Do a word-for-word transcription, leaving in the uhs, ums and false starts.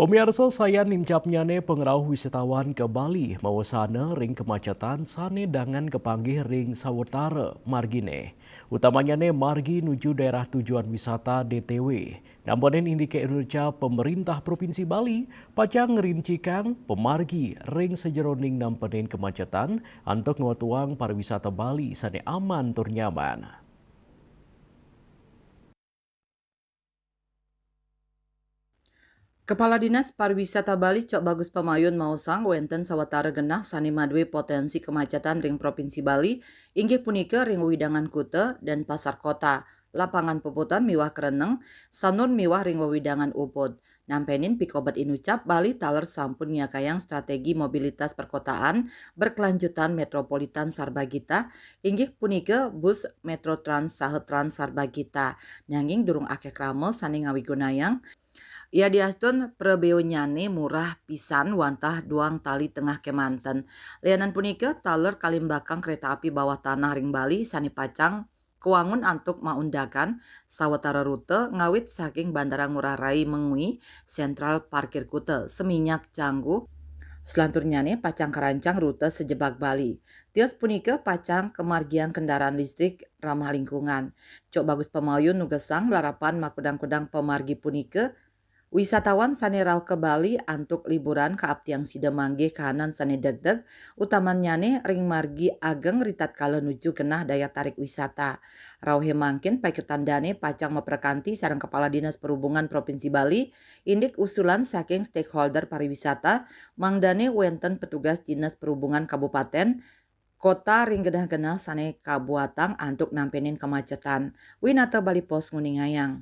Pemirsa, sayan nimcapnyane pengrauh wisatawan ke Bali mawasana ring kemacetan sane dangan kapanggih ring sawatara margine. Utamanyane margi nuju daerah tujuan wisata D T W. Nampenin indike inucap pemerintah Provinsi Bali pacang ngrincikang pamargi ring sajeroning nampenin kemacetan antuk ngwetuang pariwisata Bali sane aman tur nyaman. Kepala Dinas Pariwisata Bali, Cok Bagus Pamayun, maosang wenten sawatara genah sane madue potensi kemacetan ring Provinsi Bali, inggih punika ring wewidangan kuta, Denpasar Kota, Lapangan Puputan miwah Kreneng, Sanur miwah ring wewidangan Ubud. Nampenin pikobet inucap, Bali taler sampun nyiakayang strategi mobilitas perkotaan berkelanjutan metropolitan Sarbagita, inggih punika bus Metro Trans saha Trans Sarbagita. Nanging durung akeh krama sane ngawigunayang. Yadiastun prebeonyane murah pisan wantah duang tali tengah kemanten. Lianan punika, taler kalimbakang kereta api bawah tanah ring Bali sane pacang kawangun antuk maundakan sawatara rute ngawit saking Bandara Ngurah Rai Mengwi, Sentral Parkir Kuta, Seminyak, Canggu. Selanturnyane pacang karancang rute sejebag Bali. Tios punika pacang kamargiang kendaraan listrik ramah lingkungan. Cok Bagus Pamayun nugesang larapan makudang-kudang pamargi punika, wisatawan sane rauh ka Bali antuk liburan kaaptiang sida manggih kahanan sane degdeg, utamanyane ring margi ageng ritatkala nuju genah daya tarik wisata. Rauhe mangkin paiketan dane pacang maprekanti sareng Kepala Dinas Perhubungan Provinsi Bali, indik usulan saking stakeholder pariwisata, mangdane wenten petugas Dinas Perhubungan Kabupaten, Kota ring genah-genah sane kabuatang antuk nampenin kemacetan. Winata Bali Post nguningayang.